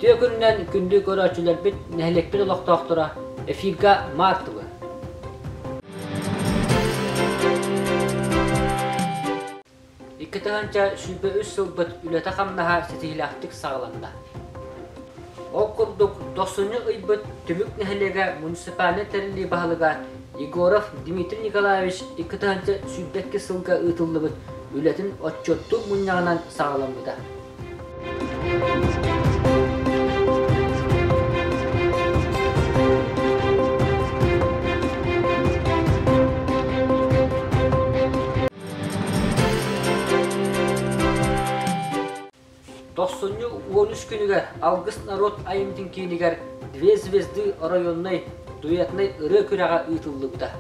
Үтүө күнүнэн күндү көрөөччүлэрбит, нэһилиэкпит олохтоохторо эфирга Маар тылы. 2023 сылбыт үлэтэ-хамнаһа ситиһиилээхтик саҕаланна. Ол курдук, тохсунньу ыйбыт Түмүк нэһилиэгэ муниципальнай тэриллии баһылыга Егоров Дмитрий Николаевич 2022 сылга ыытыллыбыт үлэтин отчуоттуур мунньаҕынан саҕаламмыта. Тохсунньу 13 күнүгэр Алгыс норуот айымньытын киинигэр «Две звезды» оройуоннай дуэтнай ырыа күрэҕэ ыытыллыбыта.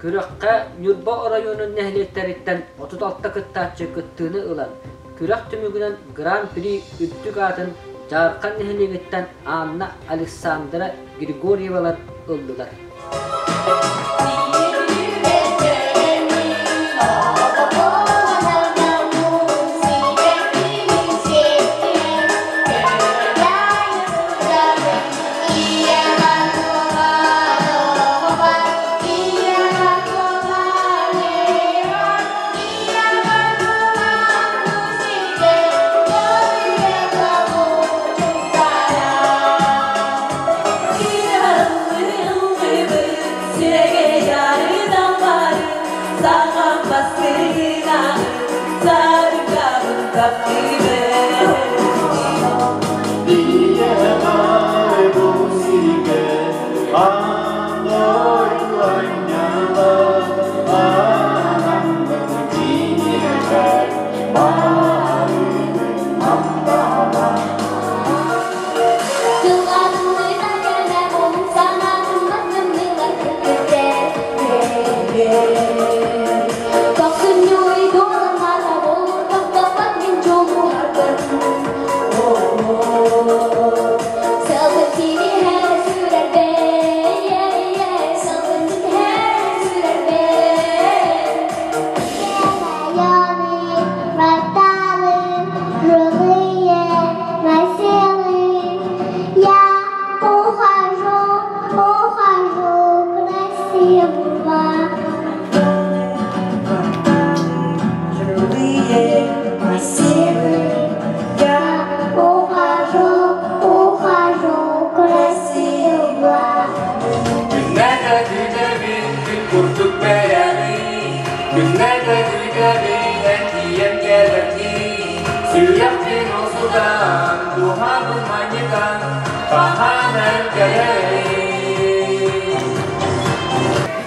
Күрэххэ Ньурба оройуонун нэһилиэктэриттэн 36 кыттааччы кыттыыны ылан, күрэх түмүгүнэн Гран-при үрдүк аатын Дьаархан нэһилиэгиттэн Анна Александра Григорьевалар ыллылар.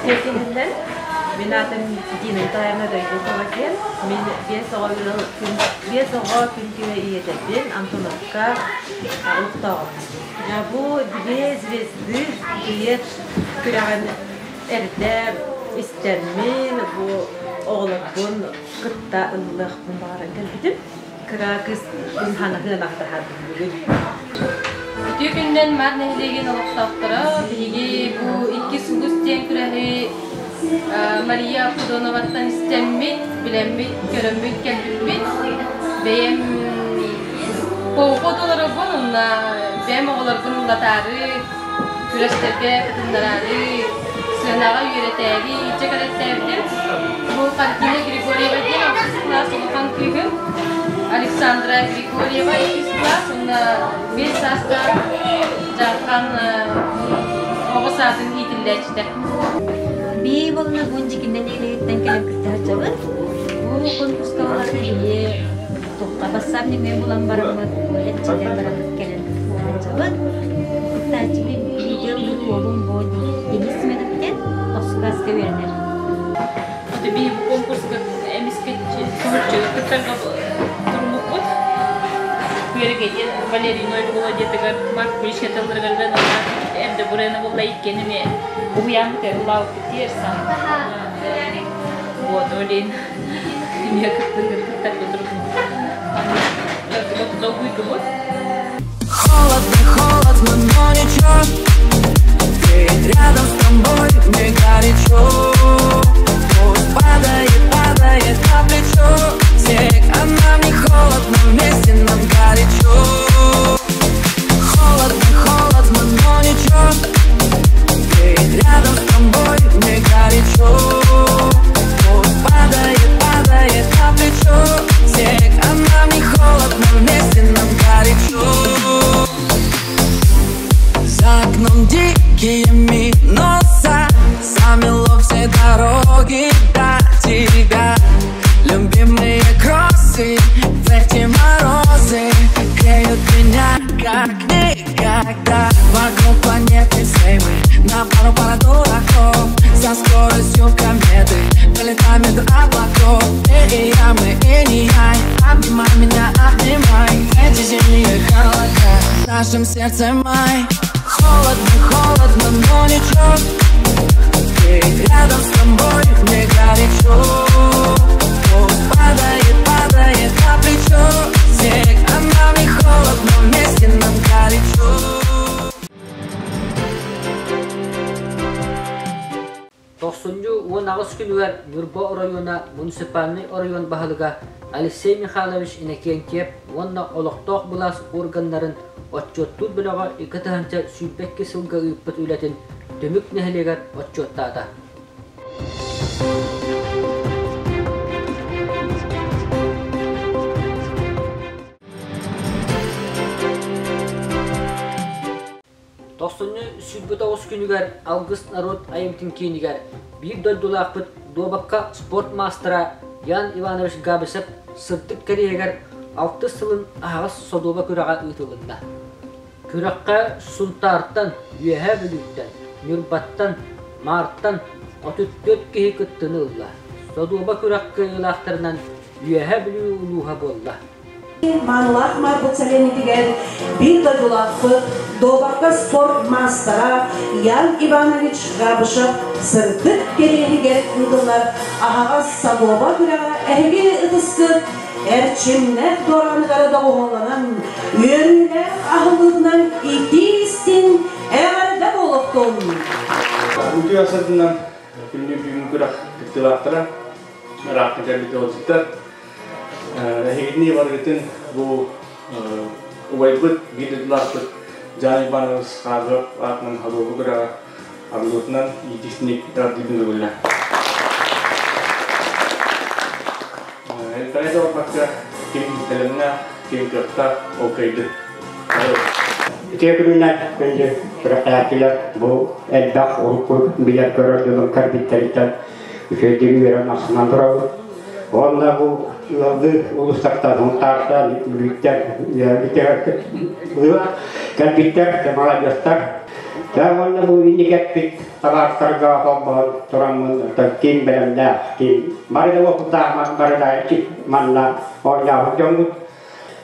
Тиэргэнинэн мин аатым Дина Николаевна Дойдукова диэн. Мин биэс оҕо күн күбэй ийэтэбин Антоновка олохтооҕум. Бу Две звезды дуэт күрэҕин эрдэ истэммин, бу оҕолорбун кытта ыллыахпын баҕаран кэлбитим. Кыра кыыс ханаһыан ахтаһарбын бүгүн. Үтүө күнүнэн Маар нэһилиэгин олохтоохторо биһиги бу икки сулус диэн күрэһи Мария Пудоноваттан истэммит, билэммит, көрөммүт кэлбиппит. Бэйэм полку толоробун, уонна бэйэм оҕолорбун ыллатаары, күрэстэргэ кытыннараары, сыанаҕа үөрэтээри илдьэ кэлэттээбитим. Бу Хартина Григорьева диэн алтыс кылаас улахан кыыһым. Александра Григорьева иккис кылаас уонна биэс саастаах Дьаархан оҕо саадын иитиллээччитэ. Бии буолна бу дьикиннэн илиһиттэн кэлэн кытта сылдьабыт. Бу конкурска олорон бии туохха бассаап нөҥүө булан бараммыт, эрчиллэн бараммыт кэлэн сылдьабыт. Кыттааччы видео уолум бу Денис Семенов диэн тохсукааска үөрэнэр. Би бу конкурска эмискэ соһуччу кыттарга туруммуппут. Күөрэгэй диэн Валерий Нойлугула диэтигэр Марк Куличка тылларыгар эрдэ бурена булла иккиэн эмиэ уһуйааммыт ыллаабыппыт диэрсан. Вот, олин эмиэ кыттарга туруммут. Долгуйдубут. Холодно, холодно, но ничего. Ведь рядом с тобой мне горячо. Пусть падает, падает на плечо снег, а нам не холодно, вместе нам горячо. Дикие минуса замело все дороги до тебя. Любимые кроссы в эти морозы греют меня как никогда. Вокруг планеты всей мы на пару пара дураков. Со скоростью кометы пролетаем между облаков. Ты и я, мы и не я. Обнимай меня, обнимай. Эти зимние холода в нашем сердце май. Холодно, холодно, но ничего. Ведь рядом с тобой мне горячо. Пусть падает, падает на плечо снег, а нам не холодно, вместе нам горячо. Тохсунньу 18 күнүгэр Ньурба оройуона муниципальнай оройуон баһылыга Алексей Михайлович Иннокентьев уонна олохтоох былаас органнарын отчуоттуур бөлөҕө 2022 сылга ыыппыт үлэтин Түмүк нэһилиэгэр отчуоттаата. Тохсунньу 29 күнүгэр Алгыс норуот айымтын киинигэр биир дойдулаахпыт дуобакка спорт маастара Ян Иванович Габышев сырдык кэриэһигэр алтыс сылын аһаҕас содуоба күрэҕэ ыытылынна. Күрэххэ Сунтаартан, Үөһээ Бүлүүттэн, Ньурбаттан, Маартан 34 киһи кыттыыны ылла. Содуоба күрэх кыайыылаахтарынан Үөһээ Бүлүү улууһа буолла. Маанылаах Марбыт сэлиэнньэтигэр биир дойдулаахпыт, дуобакка спорт маастара Ян Иванович Габышев сырдык кэриэһигэр ыытыллар аһаҕас садуоба күрэҕэ эһиги ытыскыт эрчимнээх дуорааннары доҕуһуолланан, үөрүүлээх аһыллыытынан итии-истиҥ эҕэрдэ буолуохтун! Үтүө асатынан күннүү бүгүн күрэх кыттыылаахтара, ыраахтан кэлбит ыалдьыттар. Эһигини барыгытын бу убайбыт, биир дойдулаахпыт Жан Иванович Хааров аатынан Холуобу күрэҕэ арыллыбытынан иитистиник эҕэрдиибин төгүллэ. Элбэҕи да барбакка ким бэлэмнээх, ким кыахтаах ол кыайды. Үтүө күнүнэн күндү күрэхтэһээччилэр бу элбэх урукку билэр көрөр дьонум кэлбиттэриттэн үчүгэйдик үөрэн ахсынан турабыт. Уонна бу ыаллыы улуустартан Сунтаартан, Бүлүүттэн кэлбиттэр, маладьыастар. Дьэ уонна бу инники эппит табаартарга холбоон тураммын ким бэлэмнээх, ким бары да уопуттаах бары да манна оонньообут дьоммут.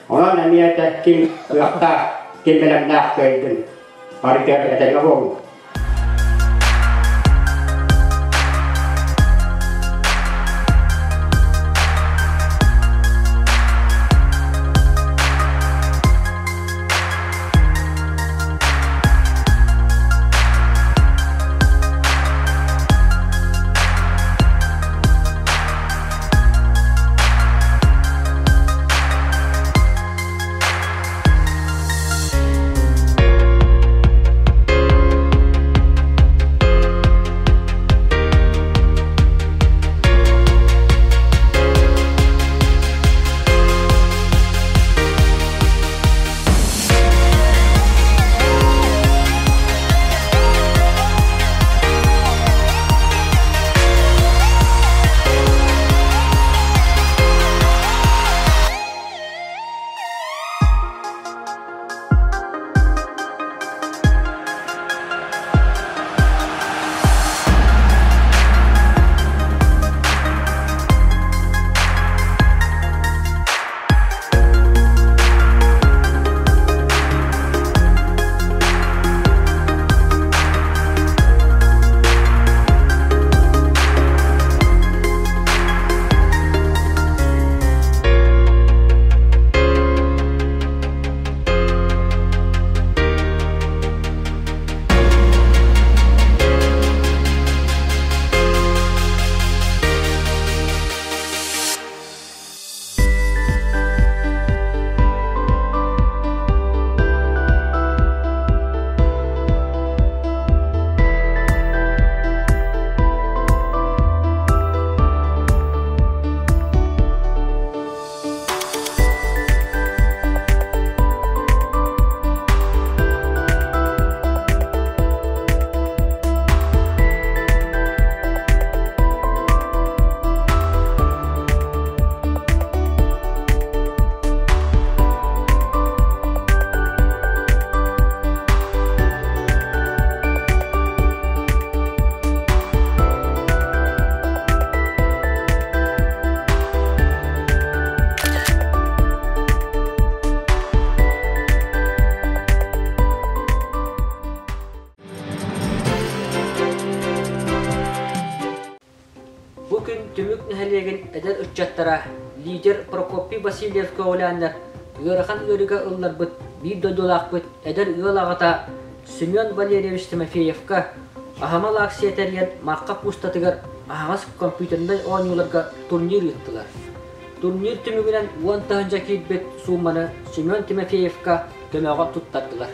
Онон эмиэ да ким кыахтаах, ким бэлэмнээх кыайдын. Барытыгар этэҥҥэ буолуҥ. нэһилиэгин эдэр ыччаттара лидер Прокопий Васильев көҕүлээннэр ыарахан ыарыыга ылларбыт биир дойдулаахпыт эдэр ыал аҕата Семен Валерьевич Тимофеевка аһымал акция тэрийэн Марха пуустатыгар аһаҕас компьютернай оонньууларга турнир ыыттылар. Турнир түмүгүнэн 10 тыһыынча киирбит суумманы Семен Тимофеевка көмөҕө туттардылар.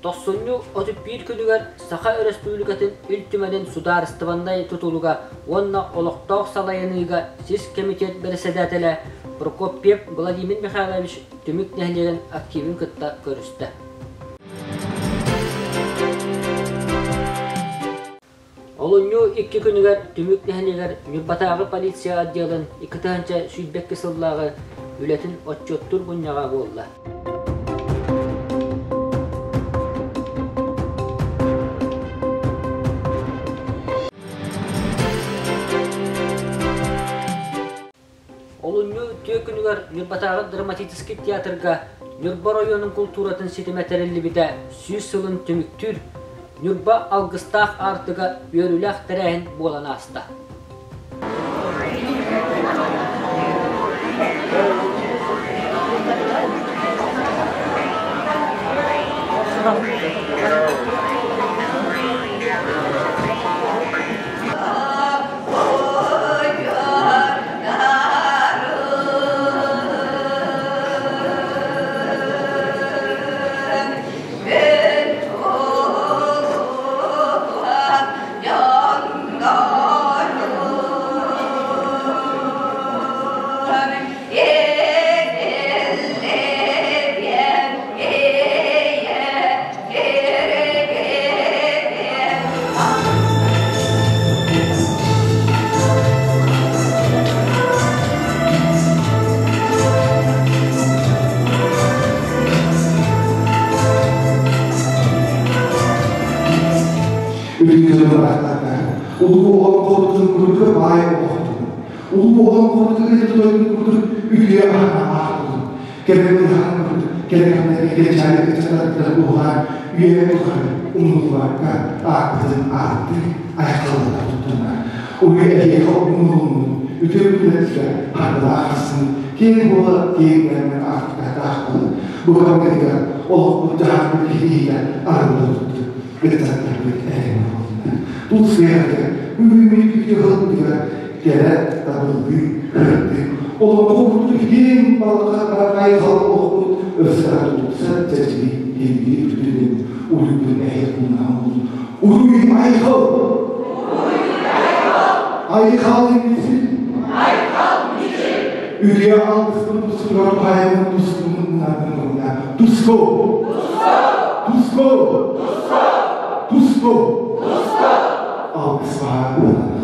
Тохсунньу 31 күнүгэр Саха Өрөспүүбүлүкэтин Ил Түмэнин судаарыстыбаннай тутулуга уонна олохтоох салайыныыга сис кэмитиэт бэрэссэдээтэлэ Прокопьев Владимир Михайлович Түмүк нэһилиэгин активын кытта көрүстэ. Олунньу икки күнүгэр Түмүк нэһилиэгэр Ньурбатааҕы полиция отделын 2022 сыллааҕы үлэтин отчуоттуур мунньаҕа буолла. Олунньу үтүө күнүгэр Ньурбатааҕы драматическай театрга Ньурба оройуонун култууратын ситимэ тэриллибитэ 100 сылын түмүктүүр Ньурба алгыстаах аартыга үөрүүлээх тэрээһин буолан ааста. Үрдүк Улуу олоҥхобутун курдук баай олохтун. Улуу олоҥхобутун дойду курдук үтүө аһанаахтун. Кэлэн ыһаан курдук кэлэн кэлчээри ыччаттар уһаан үйэ тухары умнуллубакка ааппытын ааттыы айхаллата туттунар. Уйа эһиэхэ умнулуннун, үтүө күннэргэ хардылаах хассын, киэҥ буола киэҥ бэлэмнэн ааттаах буолун. Бу кэмҥэ олохпут дьаһахпыт киһиитэ арылла тутту. Ыччаттарбыт эрэҥҥэ буоллунар. Тус сыһыарга бүгүҥҥү үтүө хылбытыгар кэрэ табыллыы көрдүк. Олоҥхо курдук киэҥ балаҕа айхал олохпут өссө тупса чэчири диэбии үрдүнэн уруйбун эһиэх мунаан Уруй айхал! Айхал мичил! Айхал мичил! Үтүө алгыспын тускугар туһаайабын тускунун Туско! Туско! Туско! Туско! Алгыс баар.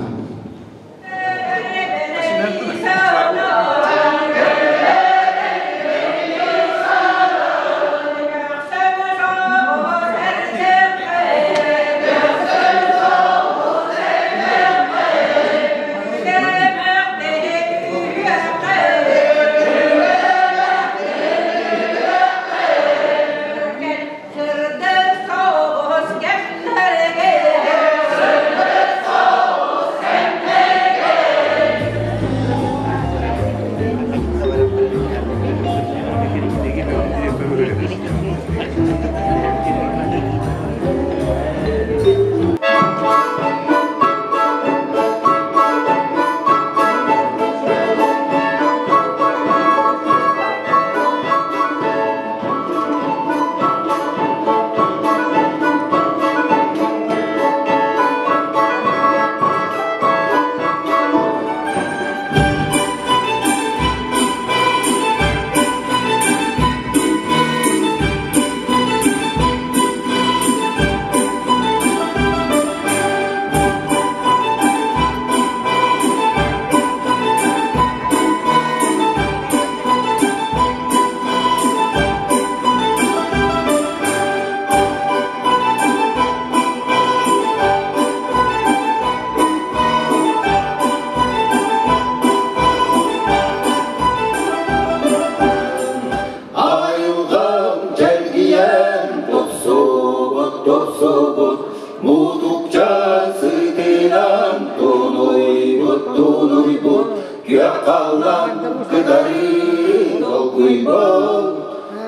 Оргуйбут,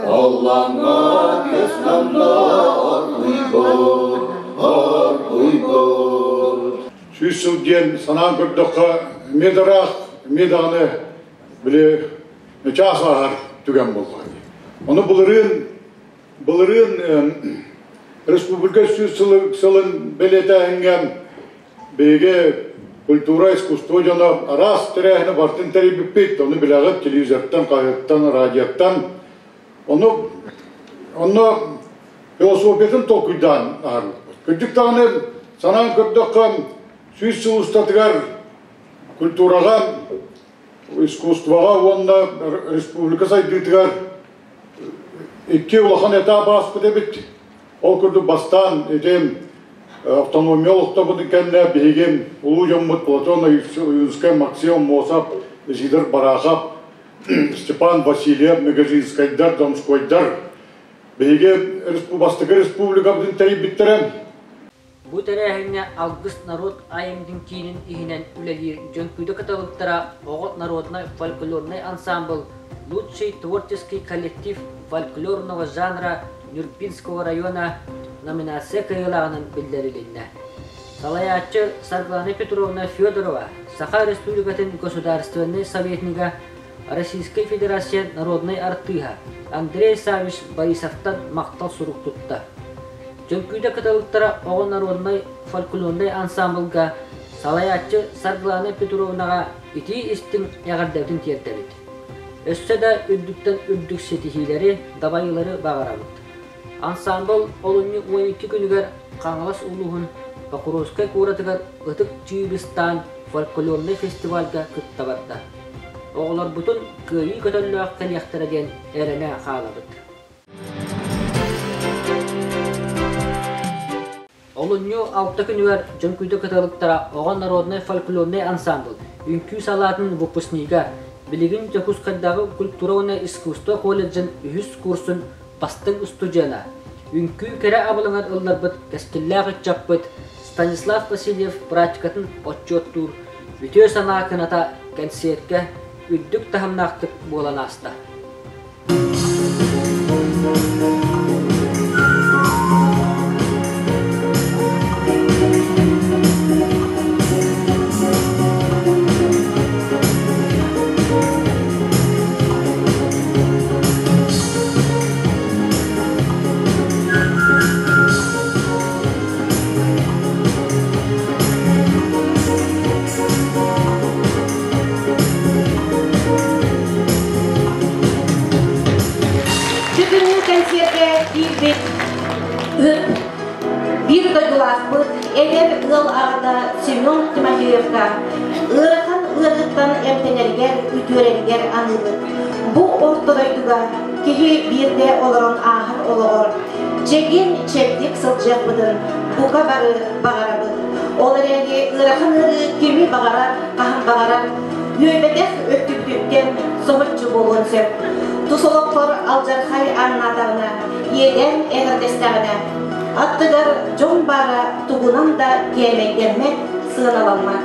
Оллоҥҥо көс номнуо оргуйбут, оргуйбут. 100 сыл диэн санаан көрдөххө, эмиэ да ыраах, эмиэ даҕаны били чаас ааһар түгэн буолла. Ону былырыын былырыын республика 100 сылын бэлиэтээһиҥҥэ биһиги культура, искусство дьоно араас тэрээһини барытын тэрийбиппит. Ону билэҕит телевизортан, хаһыаттан, радиоттан. Ону онно философиятын толкуйдаан аһарбыппыт. Кырдьык даҕаны санаан көрдөххө, 100 сыл устатыгар культураҕа, искусствоҕа уонна республика сайдыытыгар икки улахан этап ааспыт эбит. Ол курдук бастаан ити автономия олохтоммутун кэннэ биһиги улуу дьоммут Платон Ойуунскай, Максим Мосов, Исидор Барахов, Степан Васильев, Мегажинскайдар, Донскойдар биһиги бастакы республикабытын тэрийбиттэрэ. Бу тэрээһиҥҥэ Алгыс норуот айымньытын киинин иһинэн үлэлиир Дьөҥкүүдэ кыталыктара оҕо народнай фольклорнай ансаамбыл «Лучший творческий коллектив фольклорного жанра Нюрбинского района» номинация кыайыылааҕынан биллэрилиннэ. Салайааччы Саргылана Петровна Федорова Саха Республикатын государственнай советнига, Российскай Федерация народнай артыыһа Андрей Саввич Борисовтан махтал сурук тутта. Дьөҥкүүдэ кыталыктара оҕо народнай фольклорнай ансаамбылга салайааччы Саргылана Петровнаҕа итии-истиҥ эҕэрдэбитин тиэрдэбит. Өссө да үрдүктэн үрдүк ситиһиилэри, дабайыылары баҕарабыт. Ансаамбыл олунньу 12 күнүгэр Хаҥалас улууһун Покровскай куоратыгар Ытык Чыыбыстаан фольклорнай фестивальга кытта барда. Оҕолорбутун кыайыы көтөллөөх кэлиэхтэрэ диэн эрэнэ хаалабыт. Олунньу 6 күнүгэр Дьөҥкүүдэ кыталыктара оҕо народнай фольклорнай ансаамбыл үҥкүү салаатын выпускнига, билигин Дьокуускайдааҕы культура уонна искусство колледжын үһүс курсун бастыҥ устудьуона, үҥкүү кэрэ абылаҥар ылларбыт кэскиллээх ыччаппыт Станислав Васильев практикатын отчуоттуур үтүө санаа кыната кэнсиэркэ үрдүк таһымнаахтык буолан ааста. Бүгүҥҥү кэнсиэргэ киирбит ыт биир дойдулаахпыт эдэр ыал аҕата Семен Тимофеевка ыарахан ыарыыттан эмтэнэригэр, үтүөрэригэр аныыбыт. Бу орто дойдуга киһи биирдэ олорон ааһар олоҕор чэгиэн чэбдик сылдьыахпытын бука бары баҕарабыт. Ол эрээри ыарахан ыарыы кими баҕарар, хаһан баҕарар үөйбэтэх өттүбүтүттэн соһуччу буолуон сөп. Тус олоххор алдьархай ааҥнаатаҕына, иэдээн эҥэрдэстэҕинэ, аттыгар дьон баара тугунан да кээмэйдэммэт, сыаналаммат.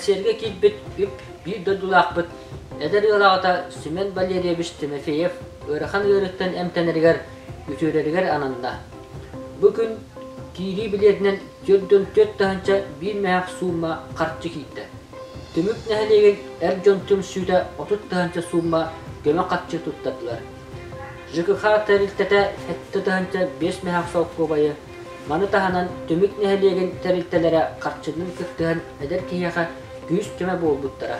Кэнсиэргэ киирбит үп биир дойдулаахпыт эдэр ыал аҕата Семен Валерьевич Тимофеев ыарахан ыарыыттан эмтэнэригэр, үтүөрэригэр ананна. Бу күн киирии билиэтинэн 44 тыһыынча 1 мөһөөх суумма харчы киирдэ. Түмүк нэһилиэгин эр дьон түмсүүтэ 30 тыһыынча суумма көмө харчы туттардылар. ЖКХ тэрилтэтэ 7 тыһыынча 5 мөһөөх солкуобайы, маны таһынан Түмүк нэһилиэгин тэрилтэлэрэ харчынан кыттыһан эдэр киһиэхэ күүс-көмө буолбуттара.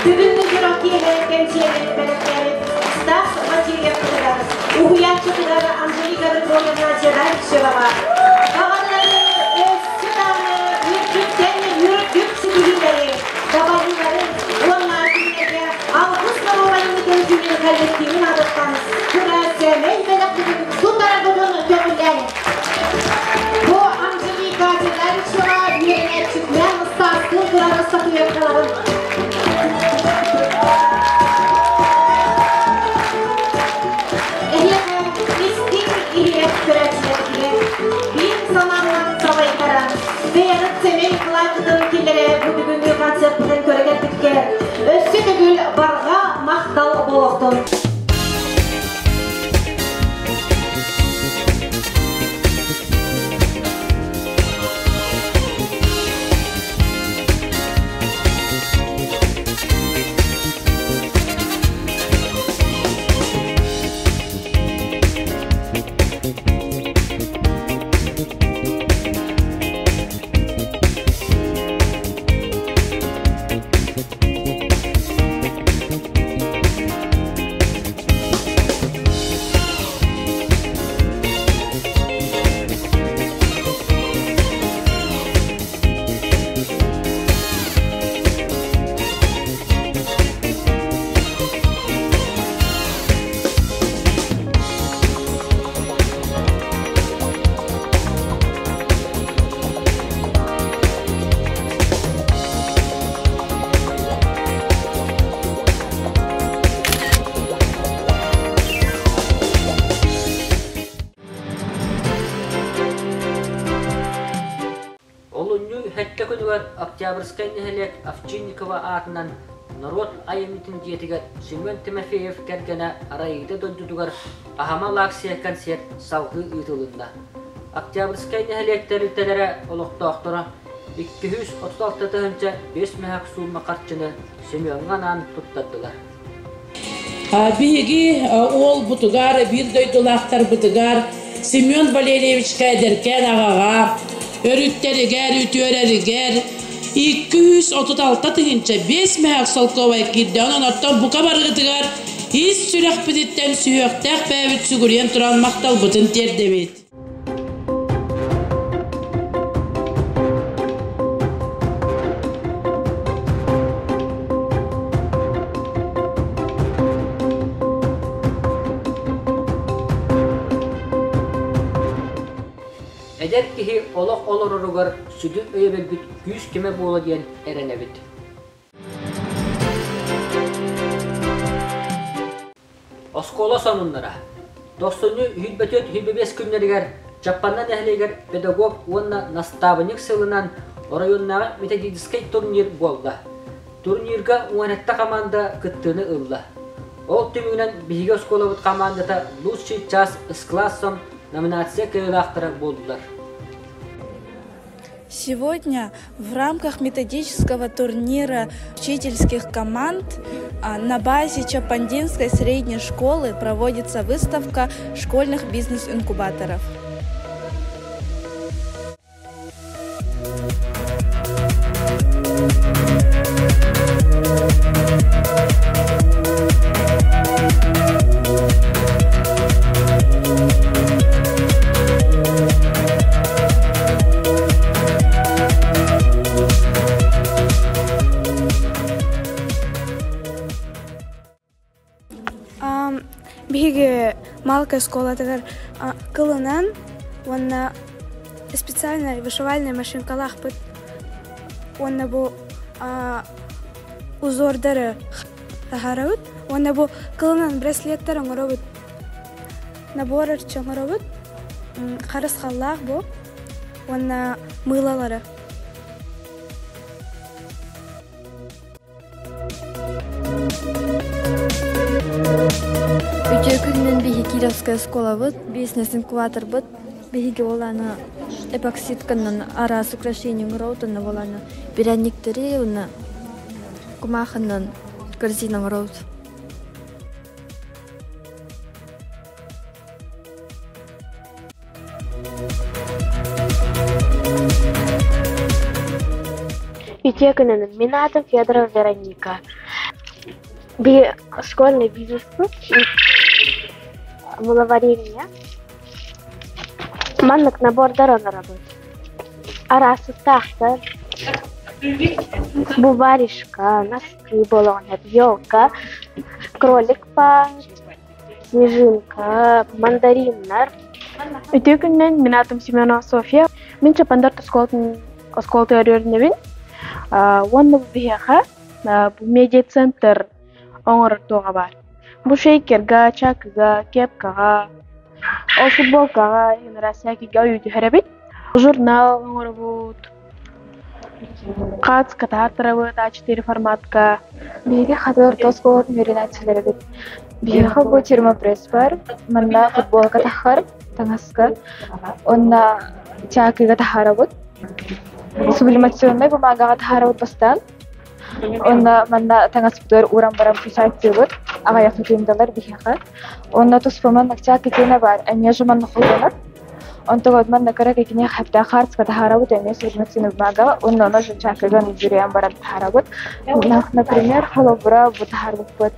Бүгүҥҥү дьоро киэһэ кэнсиэрин бэлэхтээбит Стас Васильевтыгар, уһуйааччытыгар Анжелика Григорьевна Седалищеваҕа баҕалары өссө даҕаны үрдүктэн үрдүк ситиһиилэри, дабайыылары уонна кинилэргэ алгыс норуот айымньытын коллективын аатыттан кыра сэмэй бэлэхпитин тутарбытын көҥүллээн. Бу Анжелика Седалищева үөрэнээччитинэн Стастыын турар статуэткаларын Эһиэхэ истиҥ иһирэх көрөөччүлэргитигэр биир санаанан салайтаран, бэйэҕит сэмэй кылааккытын киллэрэ бу бүгүҥҥү концерпытын көрө кэлбиткэ өссө төгүл барҕа махтал буолуохтун! Олунньу сэттэ күнүгэр Октябрьскай нэһилиэк Овчинникова аатынан норуот айымньытын дьиэтигэр Семен Тимофеев кэргэнэ Раида дойдутугар Аһамал акция концерт салгыы ыытылынна. Октябрьскай нэһилиэк тэрилтэлэрэ олохтоохторо 236 тыһыынча 5 мөһөөх суумма харчыны Семеҥҥа анаан туттардылар. Биһиги уолбутугар, биир дойдулаахтарбытыгар Семен Валерьевичка эдэркээн аҕаҕа, өрүттэригэр, үтүөрэригэр 236 тыһыынча 5 мөһөөх солкуобай киирдэ. Онон оттон бука барыгытыгар ис сүрэхпититтэн сүһүөхтээх бэйэбит сүгүрүйэн туран махталбытын тиэрдэбит. Эдэр киһи олох олороругар сүдү өйөбүлбүт күүс-көмө буола диэн эрэнэбит. Оскуола сонуннара. Тохсунньу 24-25 күннэригэр Чаппанда нэһилиэгэр педагог уонна настаабынньык сылынан оройуоннааҕы методическай турнир буолла. Турнирга 17 команда кыттыыны ылла. Ол түмүгүнэн биһиги оскуолабыт командата «Лучший час с классом» номинация кыайыылаахтара буоллулар. Сегодня в рамках методического турнира учительских команд на базе Чаппандинской средней школы проводится выставка школьных бизнес-инкубаторов. Биһиги Малка оскуолатыгар кылынан уонна специальная вышивальная машинкалаахпыт уонна бу узордары таһаарабыт уонна бу кылынан браслеттар оҥоробут набор оҥоробут харысхаллаах бу уонна мыылалары. Үтүө күнүнэн биһиги Кировская оскуолабыт, бизнес-инкубаторбыт. Биһиги буолааны эпоксидканан араас украшение оҥоробут, уонна буолааны бирээнньиктэри уонна кумаахынан корзина оҥоробут. Үтүө күнүнэн, мин аатым Федорова Вероника. Би школьный бизнеспыт мыловарение. Маннык набордар оҥоробут. Араастаахтар. Бу варежка, носки буолуоҕун елка, кролик паар, снежинка, мандариннар. Үтүө күнүнэн, мин аатым Семенова Софья. Мин Чапандар оскуолатын оскуолатыгар үөрэнэбин. Уонна бу биһиэхэ бу медиа-центр оҥорор туоҕа баар. Бу шейкерга, чакыга, кепкаҕа, ол футболкаҕа, всякийга ойуу түһэрэбит. Журнал оҥоробут, Хаацка таһаартарабыт А4 форматка. Биһиги Хатыы орто оскуолатын үөрэнээччилэрэбит. Биһиэхэ бу термопресс бар, манна футболка таххар, таҥаска, уонна чаакыга таһаарабыт. Сублимационнай бумагаҕа таһаарабыт бастаан. Уонна манна таҥаспытыгар ууран баран печаттыыбыт, аҕыйах тыындалар биһиэхэ. Уонна туспа маннык чаакы киэнэ баар, эмиэ же манна холбонор. Онтон манна кыра кэкиниэх хэптээх хаартыска таһаарабыт эмиэ сублимационный бумагаҕа уонна ону жучакыган бүрүйэн баран таһаарабыт. Например, холобура бу таһаарбыппыт.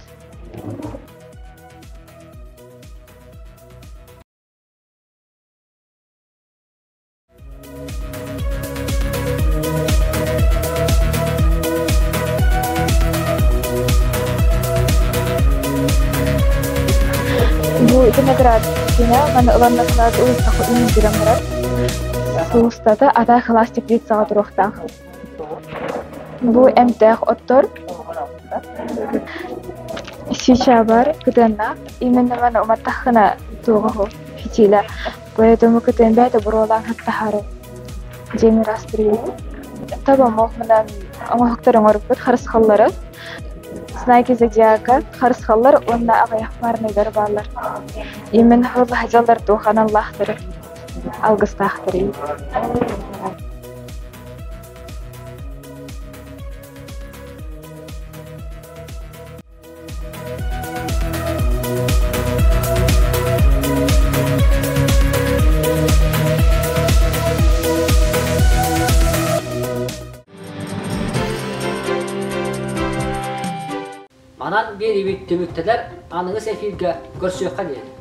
Бу ити наградкина маны ыланнахлаат улуустаха үүнүрэн барар. Сулустата ата кылаас теплицаҕа туруохтаах. Бу эмтээх оттор свечабар кытыаннаах именно маны уматтаххына туоҕа фитиля. Поэтому кытыан бэйэтэ буруолаан хаттаһары дьиэни ыраастырыыбын. Таба муохмунан оҥоһуктар оҥорбут харысхаллары Знаки зодиака харысхаллар уонна аҕыйах парныйдар бааллар. Именно дьаллар туох аналлаахтары, алгыстаахтарый. Манан биэриибит түмүктэнэр аныгыс эфиргэ көрсүөххэ диэри.